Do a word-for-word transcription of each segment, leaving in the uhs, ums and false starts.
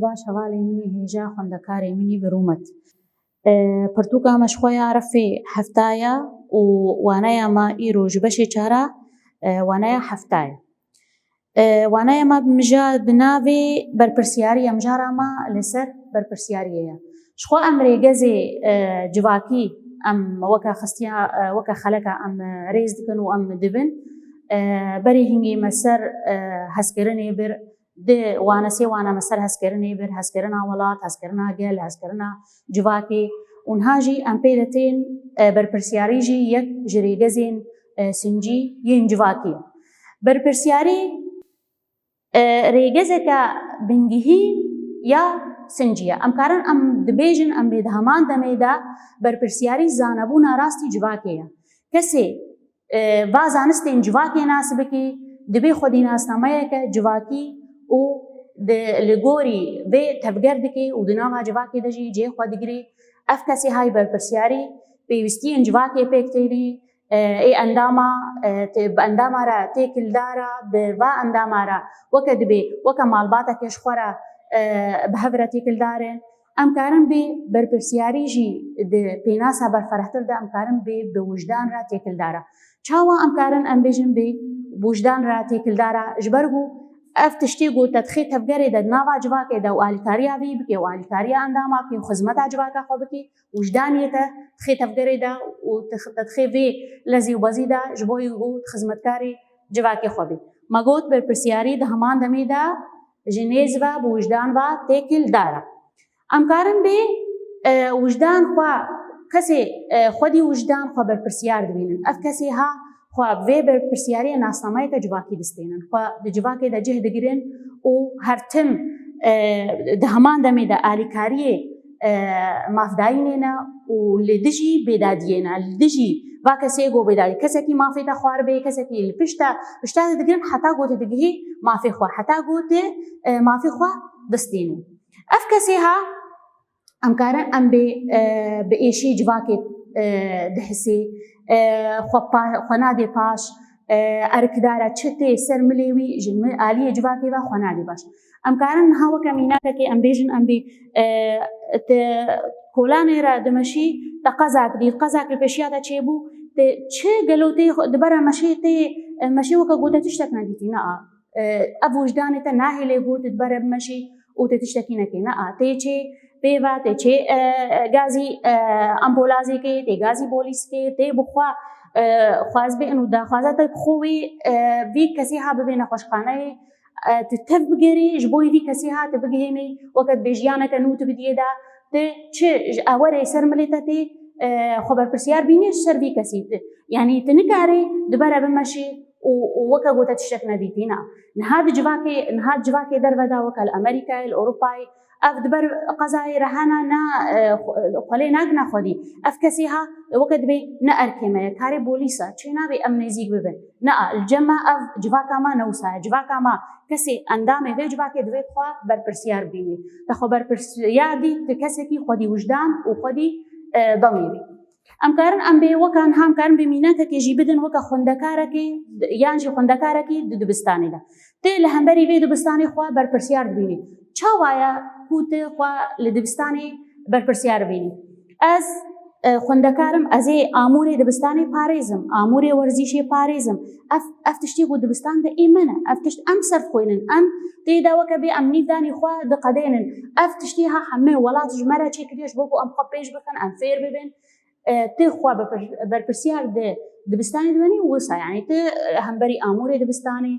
Baş, hevalê min ê hêja, xwendekarê min ê bi rûmet. E, pirtûka me ji xwe ya refê hefta ye û waneya me îro ji beşê çara, e, waneya hefta ye. E, waneya me bi mija-, bi navê berpirsiyarî ye, mijara me li ser berpirsiyariyê ye. Ji xwe em rêgezê, e, civakî em weke xistiya, e, weke xeleka em, e, rêz dikin û em dibin. E, berê hingê me ser, e, hezkirinê bir, di wane sê wane me ser hezkirinê bir, hezkirina welat, hezkirina gel, hezkirina civakê û niha jî em pê de tên, e, berpirsiyarî jî yek ji rêgezên, e, sincî yên civakî ye. Berpirsiyarî, e, rêgezeke bingehîn ya sincî ye. Em karin em dibêjin, em bê di heman demê de berpirsiyarî zanebûna rastî civakê ye. Kesê, e, va zanistên civakê nas bikî, dibê xwedî nasnameyeke civakî û di, li gorî vê tevger dikê û di nava civakê de jî cihê xwe digirê. Ev kesê hay berpirsiyarî pêwîstiyên civakê pêk tênê, e, ê endama, e, tê-, bi endama re têkildar e, bi va endama re weke dibê, weke malbateke ji xwe re, e, bi hev re têkildar in. Em karin bê berpirsiyarî jî di pênasa berfirehtir de em karin bê bi wijdan re têkildar e. Çawa em karin em bêjin bê wijdan re têkildar e? Ji ber ku ev tiştê ku te dixê tevgerê de, di nava civakê de û alîkariya vî bikê û alîkariya endama bikê û xizmeta civaka xwe bikê, wijdanê te dixê tevgerê de û te, te dixê vê lezî û bezî de ji bo ku xizmetkarê civakê xwe bê. Me got berpirsiyarî di heman demê de ji nêz ve bi wijdan ve têkildar e. Em karin bê, e, wijdan xwe, kesê, e, xwedî wijdan xwe berpirsiyar dibînin. Ev kesê ha xwe vê berpirsiyariyê nasnameyeke civakî distênin. Xwe di civakê de cih digirin û her tim, e, di heman demê de alîkariyê, e, mafdayînê ne û li dijî bêdadiyê ne. Li dijî va kesê go bêdadî. Kesekî mafê te xwar bê, kesekî li pişta, pişta te digirin heta go te digihî mafê xwe. Heta go te, e, mafê xwe distênî. Ev kesê ha em karin em bê, e, bi êşî civakê, e, dihisê, e, xwe pa-, xwe nadê paş, e, erkdar e, çi tê ser milê wî ji mi-, aliyê civakê ve xwe nadê baş. Em karin niha weke mînakekê em bêjin, em bê, e, te kolanê re dimeşî, te qezak dît, qezak li pêşiya te çêbû, te çi gelo tê xwe-, di bera meşê tê, e, meşê weke gote tiştek nedîtî, na. E, ev wijdanê te nahêlê got di bere bimeşî û tê tiştekî nekê. Na, tê çê pê ve, tê çê, e, gazî, e, ambulazê kê, tê gazî bolîs kê, tê bi xwe, e, xwaz bê û daxwaza te bi xwe wê, e, vî kesî ha bibê nexweşxaneyê, e, tu tev bigerî, ji bo vî kesî ha tu bigihênî, weke dibê jiyaneke nû tu bidiyê de, tu çi ji ewerê ser milê te tê, e, xwe berpirsiyar bînî ji ser vî kesî. Tu, yanî tu nikarî di bere bimeşî, û, û weke gote tiştek nedîtî, na. Niha di civakê, niha di civakê derve de weke li Amerîkayê, li Ewropayê, ev di ber qezayê re hene, ne, e, xwe-, xwelê nakine xwedî. Ev kesê ha, weke dibê ne erkê me ye, karê bolîs e, çê nabê em nêzîk bibin. Ne, li cem me ev civaka me ne wisa ye. Civaka me kesê endamê vê civakê divê xwe berpirsiyar bînî. Te xwe berpirsiyar dît, tu kesekî xwedî wijdan û xwedî, e, demîrî. Em karin em bê weke niha em karin bê mînakekê jî bidin weke xwendekarekê yan jî xwendekarekî di dibistanê de. Tê li hemberî vê dibistanê xwe berpirsiyar dibînî. Çawa ye ku tu xwe li dibistanê berpirsiyar bibînî? Ez, e, xwendekar im, ez ê amûrê dibistanê parêzim, amûrê werzîşê parêzim. Ev, ev tiştê ku dibistan de ê me ne. Ev tişt em ser xwînin. Em tê de weke bê em nîvdanî xwe diqedênin. Ev tiştê ha hemê welat ji me re çêkiriye ji bo ku em xwe pêş bixin, em fêr bibin. E, tu xwe berpir-, berpirsiyar di dibistanê dimenî wisa, yanî tu, e, hemberî amûrê dibistanê,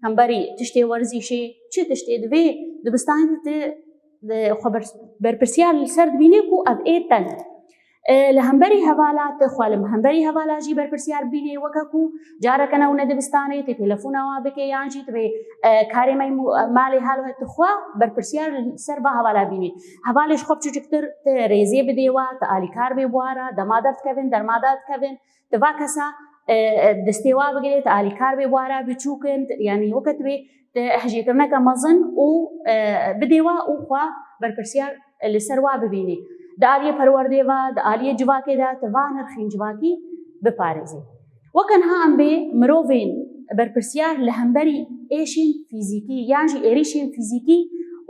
hemberî tiştê werzîşê, çi tiştê di vê dibistanê de tu, e, xwe ber-, berpirsiyar li ser dibînî ku ev ê te ne. E, li hemberî hevala tu xwe li hemberî hevala jî berpirsiyar bînê, weke ku careke newne dibistanê, tu telefona wa bike yan jî tu bê, e, karê me mû-, malê halo tu xwe berpirsiyar li ser va hevala bînî. Hevalê ji xwe biçûçiktir, tu rêzê bidê wa, tu alîkar bê bi wa re, dema derdikevin, derma dadikevin, tu va kesa, e, e, destê wa bigirê, tu alîkar bê bi wa re, biçûk in, tu, yanî weke tu bê, tu hejêkirineke mezin û, e, bidê wa û xwe berpirsiyar li ser wa bibînî. Di aliyê perwerdê ve, di aliyê civakê de, tu va nirxên civakî biparêzî. Weke niha em bê mirovên berpirsiyar li hemberî êşên fîzîkî yan jî êrîşên fîzîkî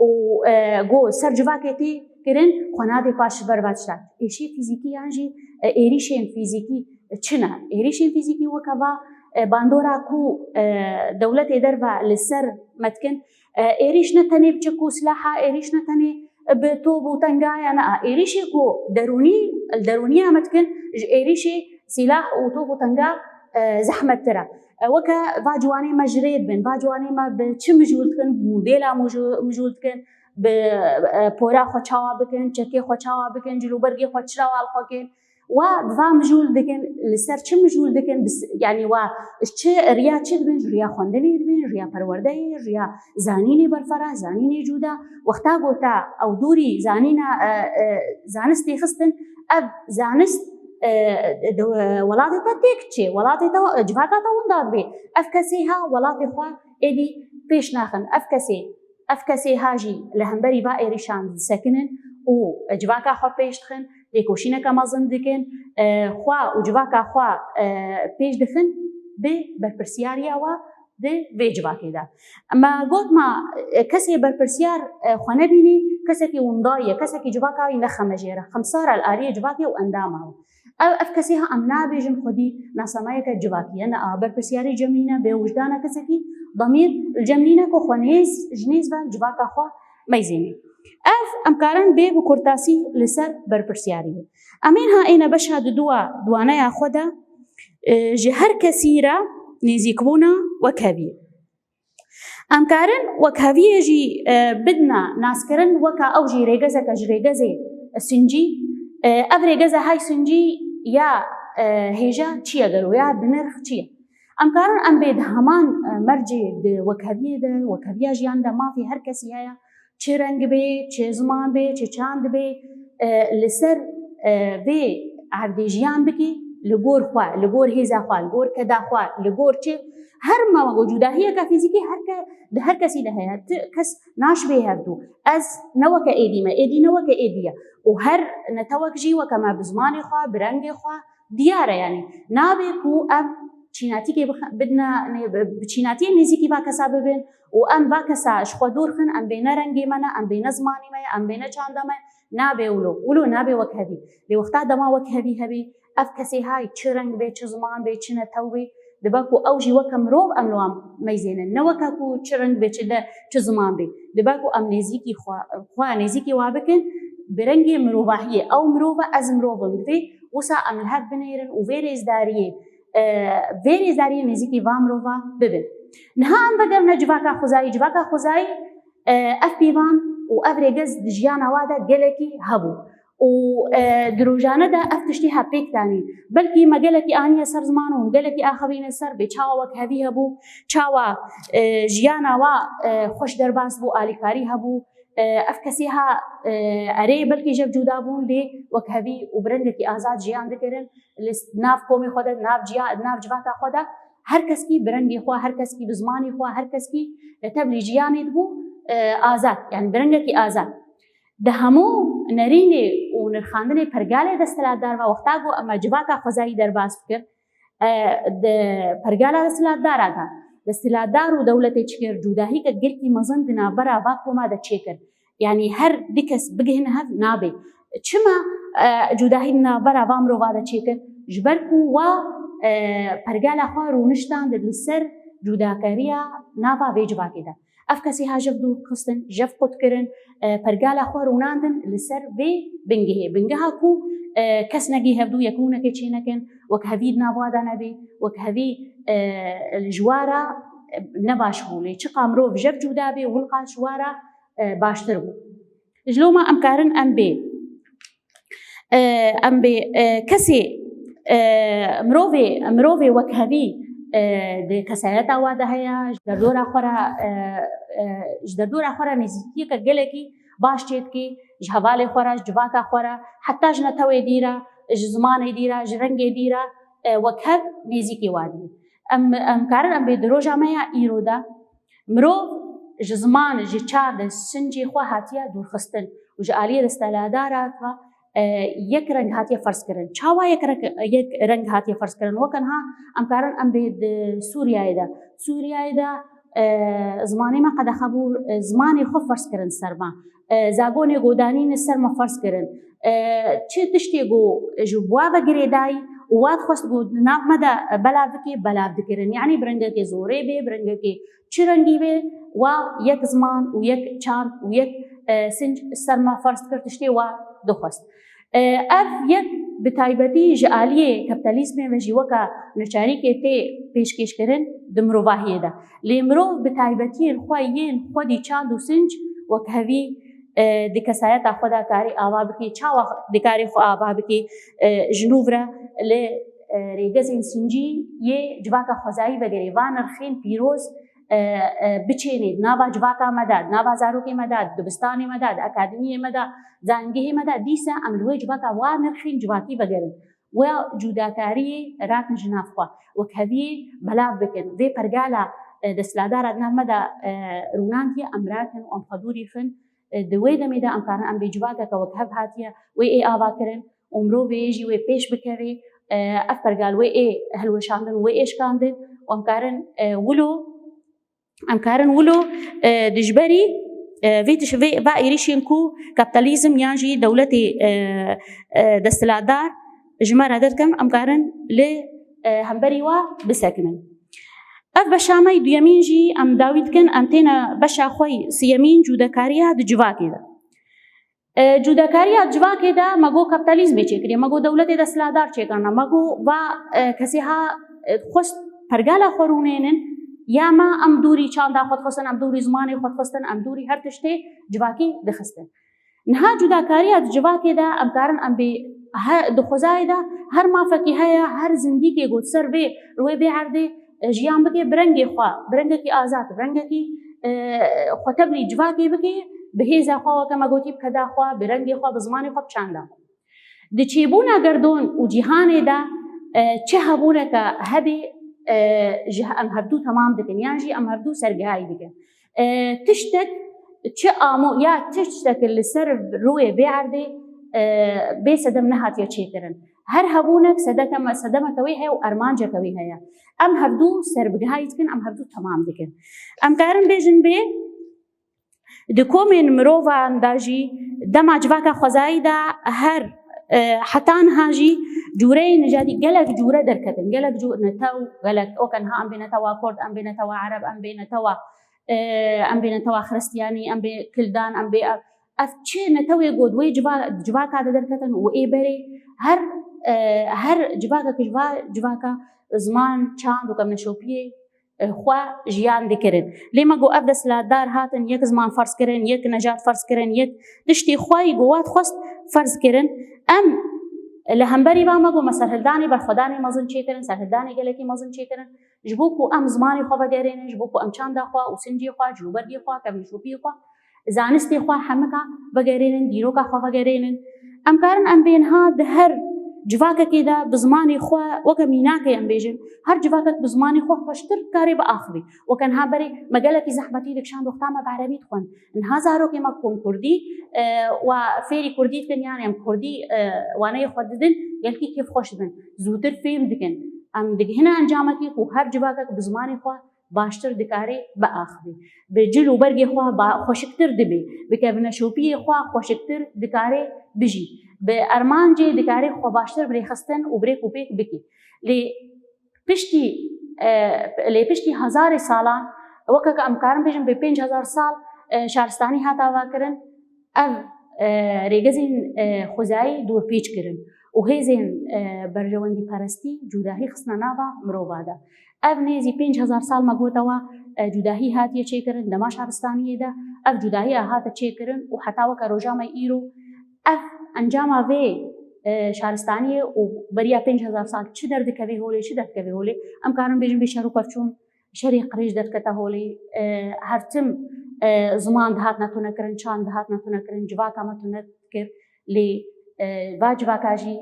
û, e, ku ser civakê tê kirin, xwe nadê paş ji ber va tişta. Êşî fîzîkî yan jî, e, êrîşên fîzîkî çi ne? Êrîşên fîzîkî weke va, e, bandora ku, e, dewletê derve li ser me dikin, e, êrîş ne tenê bi çek û silaha, êrîş ne tenê bi top û tengaya ne. Êrîşê ku derûnî, li derûniya me dikin, ji êrîşê sîlah û top û tenga, e, zehmettir e. E, weke va ciwanê me ji rê dibin, va ciwanê me bi çi mijûl dikin, bi modêla mijû-, mijûl dikin, bi, e, pora xwe çawa bikin, çekê xwe çawa bikin, cilûbergê xwe çira wa li xwe kên. Wa bi va mijûl dikin, li ser çi mijûl dikin, bis-, yanî wa ji çi riya çi dibin, ji riya xwendinê dibin, riya perwerdeyê, riya zanînê berfera, zanînê cûda. Wexta ku te ew dûrî zanîna, e, e, zanistê xistin, ev zanist, e, di welatê te têk çê, welatê te, civaka te winda dibê. Ev kesê ha welatê xwe êdî pêş naxin. Ev kesê, ev kesê ha jî li hemberî va êrîşan disekinin û civaka xwe pêş dixin, lêkoşîneke mezin dikin, e, xwe û civaka xwe, e, pêş dixin, bi berpirsiyariya we di vê civakê de. Me got, ma, e, kesê berpirsiyar, e, xwe nebînî, kesekî winda ye, kesekî civaka wî ne xemejêr e, xemsar e li aliyê civakê û endama wî. Ev, ev kesê ha em nabêjin xwedî nasameyeke civakî ye, ne a berpirsiyarî cem nîne, bê wijdana kesekî demîr li cem nîne ku xwe nêz, ji nêz ve civaka xwe meyzênê. Ev em karin bê bi kurtasî li ser berpirsiyariyê. Em ên ha êne beşa diduwa di waneya xwe de, e, ji her kesî re nêzîkbûna wekheviyê. Em karin wekheviyê jî, e, bidina naskirin weke ew jî rêgezeke ji rêgezê sincî. E, ev rêgeze hay sincî ya, e, hêja çi ye gelo, ya bi nirx çi ye? Em karin em bê di heman, e, mercê di wekheviyê de, wekheviya jiyan de mafê her kesî heye, çi reng bê, çi ziman bê, çi çand bê, e, li ser, e, vê erdê jiyan bikî, li gor xwe, li gor hêza xwe, li gor keda xwe, li gor çi, her ma wego cudahiyeke fîzîkî her ke-, di her kesî de heye. Ti kes naşibê hevdû. Ez ne weke êdî me, êdî ne weke êdî ye. Û her netewek jî weke me bi zimanê xwe, bi rengê xwe, diyar e, yanî nabe ku em çînatîkê bix-, bidine, nê, bi, bi çînatiyê nêzîkî va kesa bibin û em va kesa ji xwe dûr xin, em bê ne rengê me ne, em bê ne zimanê me ye, em bê ne çanda me, nabe wilo, wilo nabe wekhevî. Lê wexta dema wekhevî hebî, ev kesê hay çi reng bê, çi ziman bê, çi netew bê, dibe ku ew jî weke mirov em li wan meyzênin. Ne weke ku çi reng bê, çi de, çi ziman bê. Dibe ku em nêzîkî xwe, xwe nêzîkî wa bikin, bi rengê mirovahiyê. Ew mirov e, ez mirov im. Divê wisa em li hev binêrin û vê rêzdariyê, e, vê rêzdariyê nêzîkî va mirova bibin. Niha em vegerine civaka xwezayî. Civaka xwezayî, e, ev pîvan û ev rêgez di jiyana wa de gelekî hebû. Û, e, di rojane de ev tiştî hevpêk danî. Belkî me gelekî aniye ser ziman û gelekî axivîne ser bê çawa wekhevî hebû, çawa, e, jiyana wa, e, xweş derbas bû, alîkarî hebû. E, ev kesî ha, e, erê belkî ji hev cuda bûn, lê wekhevî û bi rengekî azad jiyan dikirin. Li s-, nav komê xwe de, nav ciya-, nav civaka xwe de her keskî bi rengê xwe, her keskî bi zimanê xwe, her keskî, e, tevlî jiyanê dibû, e, azad, yanî bi rengekî azad. Di hemû nerînê û nirxandinê pergalê desthilatdar ve wexta ku em civaka xwezayî derbas bikin, e, di pergala desthilatdara de, desthilatdar û dewletê çi kir, cudahîke gelkî mezin di navbera va koma de çêkir. Yanî her du kes bigihine hev nabe. Çima, e, cudahî di navbera va mirova de çêkir? Ji ber ku wa, e, pergala xwe rûniştand li ser cudakeriya nava vê civakê de. Ev kesê ha jev dûr xistin, jev qut kirin, e, pergala xwe rûnandin li ser vê bingehê. Bingeha ku, e, kes negî hevdû yek rûnekê çênekin, wekhevî di nav wa de nebê, wekhevî, e, ji wa re, e, ne baş bû. Lê çiqa mirov jev cuda bê, wilqa ji wa re, e, baştir bû. Ji loma em karin em bê, e, em bê, e, kesê, e, mirovê, mirovê wekhevî, e, di kesayeta wa de heye, ji derdora xwe re, e, e, ji derdora xwe re nêzîkiyeke gelekî baş çêdikê, ji hevalê xwe re, ji civaka xwe re, heta ji netewê dî re, ji zimanê dî re, ji rengê dî re, e, wekhev nêzîkê wa dibî. Em, em karin em bê di roja me ya îro de, mirov ji ziman, ji çand, sincê xwe hatiye dûrxistin û ji aliyê desthilatdara ve, e, yek reng hatiye ferzkirin. Çawa yek reng, yek reng hatiye ferzkirin? Weke niha em karin em bê di Sûriyeyê de. Sûriyeyê de e, zimanê me qedexe bû, e, zimanê xwe ferz kirin ser me. E, zagonê ku danîn ser me ferz kirin. E, çi tiştê ku ji wa ve girêdayî û wa dixwest ku di nav me de belav bike, belav dikirin. Yanî bi rengekê zorê bê, bi rengekê çi rengî bê, wa yek ziman û yek çand û yek, e, sinc ser me ferz kir, tiştê wa dixwest. E, ev yek bi taybetî ji aliyê kapîtalîzmê ve jî weke neçarîkê tê pêşkêşkirin di mirovahiyê de. Lê mirov bi taybetiyên xwe yên xwedî çand û sinc wek hevî, e, di kesayeta xwe de karê ava bikê. Çawa dikarê xwe ava bikê, e, ji nû vira li, e, rêgezên sincî yê civaka xwezayî vegerê. Va nirxên pîroz, e, e, biçênê di nava civaka me de, di nava zarokê me de, di dibistanê me de, di akademiyê me de, di zayîngehê me de, dîsa em li wê civaka wa nirxên civakî vegerin. Wa cudakariyê rakin ji nav xwe. Wek heviyê belav bikin. Vê pergala, e, desthilatdara di nav me de, e, rûnandiye, em rakin û em xwe dûrî xin. E, di wê demê de em karin em bê civakeke wek hev hatiye wê ê ava kirin û mirovê yê jî wê pêş bikevê. E, ev pergal wê ê hilweşandin, wê ê şikandin û em karin, e, wilo, em karin wilo, e, dijberî, e, vê tiş-, vê, va êrîşên ku kapîtalîzm yan jî dewletê, e, e, desthilatdar ji me re derdikin, em karin li, e, hemberî wa bisekinin. Ev beşa me yî duyemîn jî em dawî dikin, em têne beşa xwe yî siyemîn, cûdakariya di civakê de. E, cûdakariya civakê de me got kapîtalîzmê çêkiriye, me got dewletê desthilatdar çêkirine, me got va, e, kesê ha, e, xwest pergala xwe rûnênin, ya me em dûrî çanda xwe dixistin, em dûrî zimanê xwe dixistin, em dûrî her tiştê civakî dixistin. Niha cudakariya di civakê de em karin em bê he-, di xwezayê de her mafekî heye, her zindîkê ku ser vê rûyê vê erdê, e, jiyan bike bi rengê xwe, bi rengekî azad, bi rengekî, e, xwe tevlî civakê bike, bi hêza xwe weke me gotî bi keda xwe, bi rengê xwe, bi zimanê xwe, bi çanda xwe. Di çêbûna gerdon û cîhanê de, e, çi hebûneke hebê, e, ji em hevdû temam dikin, yan jî em hevdû sergihayî dikin. E, tiştek çi amo ya tiştek li ser rûyê vê erdê, e, bê sedem nehatiye çêkirin. Her hebûnek sedeke me, sedemeke wê heye û armanceke wê heye. Em hevdû serbigihayî dikin, em hevdû temam dikin. Em karin bêjin bê, di komên mirovan de jî dema civaka xwezayî de her, e, heta niha jî cûreyê nijadî gelek cûre derketin. Gelek cû-, netew, gelek, oke niha em bê netewa Kurd, em bê netewa Ereb, em bê netewa, e, em bê netewa Xiristiyanî, em bê Kildan, em bê ev, ev çi netewê got wê civa-, civaka de derketin û ê berê her, e, her civakek ji va civaka ziman, çand û kevneşopiyê, e, xwe jiyan dikirin. Lê me got ev desthilatdar hatin, yek ziman ferz kirin, yek nejat ferz kirin, yek tiştê xwe yî got wa dixwest ferz kirin. Em li hemberî va me got me serhildanê berxwedanê mezin çêkirin, serhildanê gelekî mezin çêkirin. Ji bo ku em zimanê xwe vegerênin, ji bo ku em çanda xwe û sincê xwe, cilûbergê xwe, kevnîşopiyê xwe, zanistê xwe hemika vegerênin, dîroka xwe vegerênin. Em karin em bê niha di her civakekê de bi zimanê xwe, weke mînakê em bêjin, her civakek bi zimanê xwe xweştir karê biaxivî. Weke niha berê me gelekî zehmetî dikişand, wexta me bi erebî dixwend. Niha zarokê me ku em kurdî, e, wa fêrî kurdî dikin, yan em kurdî, e, waneyê xwe didin, gelkî kêfxweş dibin. Zûtir fêm dikin. Em digihine encamekê ku her civakek bi zimanê xwe baştir dikarê biaxivî. Bi cil û bergê xwe ba-, xweşiktir dibê. Bi kevneşopiyê xwe xweşiktir dikarê bijî. Bi armancê dikarê xwe baştir bi rêxistin û bi rêk û pêk bikî. Lê piştî, e, lê piştî hezarê salan, weke ku em karin bêjin bi pênc hezar sal, e, şaristanî hat avakirin, ev, e, rêgezên, e, xwezayî dorpêç kirin û hêzên, e, berjewendîperestî cudahî xistine nava mirova de. Ev nêzî pênc hezar sal me gotewa, e, cudahî hatiye çêkirin, dema şaristaniyê de ev cudahî hate çêkirin û heta weke roja me îro ev encama vê, e, şaristaniyê û beriya pênc hezar sal çi derdikevê holê, çi derdikevê holê, em karin bêjin bê şer û pevçûn, şerê qirêj derkete holê, e, her tim, e, ziman dihatine tunekirin, çand dihatine tunekirin, civaka me tune dikir, lê, e, va civaka jî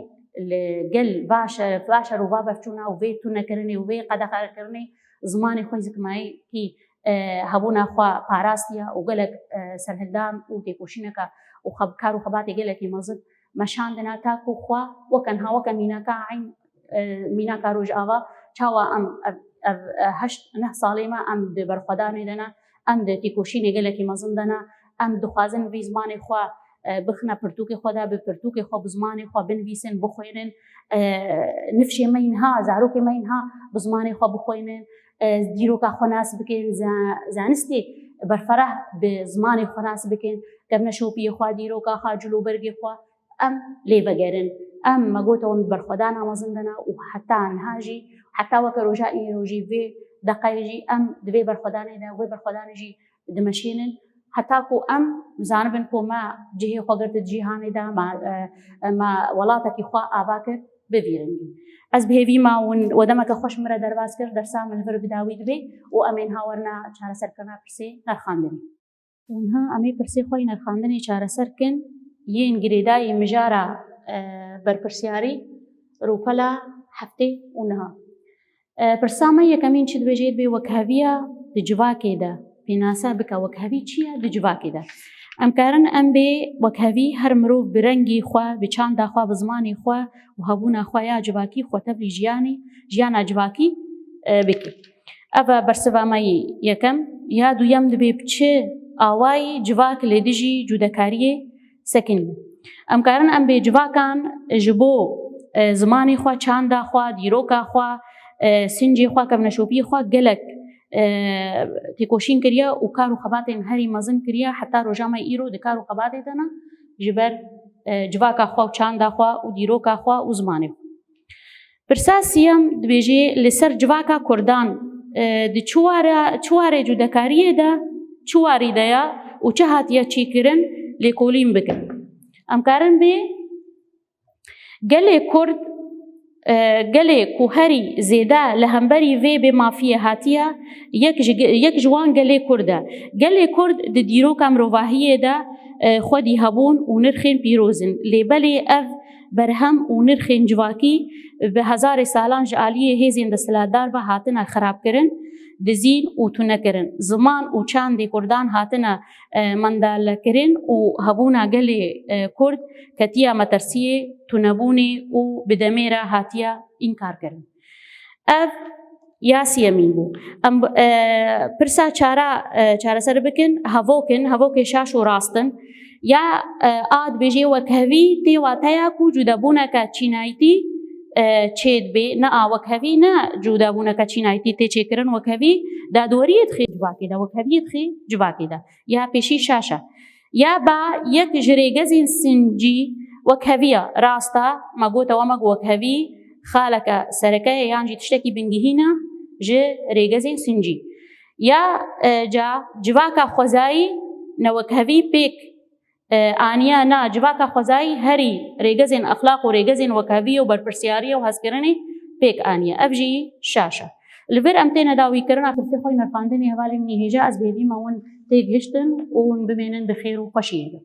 li gel va şer, va şer û va pevçûna û vê tunekirinê û vê qedexekirinê zimanê xwe zikmayî kî, e, hebûna xwe parastiye û gelek, e, serhildan û têkoşîneke û xeb-, kar û xebatê gelekî mezin meşandine, ta ku xwe weke niha weke mînaka eyn, e, mînaka Rojava, çawa em, e, Ev, e, heşt neh salê me em di berxwedanê de ne, em di têkoşînê gelekî mezin de ne, em dixwazin vî zimanê xwe, e, bixine pirtûkê xwe de, bi pirtûkê xwe, bi zimanê xwe binivîsin, bixwînin. E, nifşê me yî niha, zarokê me yî niha bi zimanê xwe bixwînin, e, dîroka xwe nas bikin, za-, zanistê berfereh bi zimanê xwe nas bikin, kevneşopiyê xwe, dîroka xwe, cilûbergê xwe em lê vegerin. Em, me got, em berxwedana mezin de ne û heta niha jî, heta weke roja îro jî, vê deqeyê jî em di vê berxwedanê de, vê berxwedanê jî dimeşînin, heta ku em zanibin ku me cihê xwe girtî di cîhanê de, me, e, me welatekî xwe ava kir, bivîrin. Ez bi hêvî me hûn we demeke xweş min re derbas kir, dersa min li vir bi dawî dibe û em ê niha werine çareserkirina pirsê nirxandinê. Û niha em ê pirsê xwe yê nirxandinê çareser kin yên girêdayî mijara, e, berpirsiyarî rûpela heftê û niha. E, pirsa me yekemîn çi dibêje, dibê wekheviya di civakê de pênase bike, wekhevî çi ye di civakê de? Em karin em bê wekhevî her mirov bi rengî xwe, bi çanda xwe, bi zimanê xwe û hebûna xwe ya civakî xwe tevlî jiyanê, jiyana civakî, e, bike. Ev e bersiva me yî yekem. Ya duyem dibê bi çi awayî civak li dijî cudekariyê sekinî. Em karin em bê civakan ji bo, e, zimanê xwe, çanda xwe, dîroka xwe, e, sincê xwe, kevneşopiyê xwe gelek, e, têkoşîn kiriye û kar û xebatên herî mezin kiriye. Heta roja me îro di kar û xebatê de ne ji ber, e, civaka xwe û çanda xwe û dîroka xwe û zimanê xwe. Pirsa siyem dibêje, li ser civaka Kurdan, e, di çi ware, çi warê cudekariyê de, çi warî de ya û çi hatiye çêkirin, lêkolîn bikin. Em karin bê gelê Kurd, e, gelê ku herî zêde li hemberî vê bêmafiyê hatiye, yek ji ge-, yek ji wan gelê Kurd e. Gelê Kurd di dîroka mirovahiyê de, e, xwedî hebûn û nirxên pîroz in. Lê belê ev berhem û nirxên civakî bi hezarê salan ji aliyê hêzên desthilatdar ve hatine xirabkirin, dizîn û tunekirin. Ziman û çandê Kurdan hatine, e, mendalekirin û hebûna gelê, e, Kurd ketiye metersiyê tunebûnê û bi demê re hatiye înkarkirin. Ev ya siyemîn bû. Em, e, pirsa çara, e, çareser bikin, hevok in, hevokê şaş û rast in. Ya, e, a dibêje wekhevî tê wateya ku cudebûneke çînayîtî, e, çêdibe. Ne a wekhevî ne cudebûneke çînayîtî tê çêkirin, wekhevî dadweriyê dixê civakê de, wekheviyê dixê civakê de. Ya pêşî şaş e. Ya ba yek ji rêgezên sincî wekheviya rast e, me got ew, me got wekhevî xaleke sereke ye yan jî tiştekî bingihîn e ji rêgezên sincî. Ya, e, ca civaka xwezayî ne wekhevî pêk, e, aniye, na civaka xwezayî herî rêgezên exlaq û rêgezên wekheviyê û berpirsiyariyê û hezkirinê pêk aniye. Ev jî şaş e. Li vir em têne dawîkirina pirsê xwe yê nirxandinê, hevalên min hêja, ez bi hêvî me hûn têgihiştin û hûn bimênin di xêr û xweşiyê de.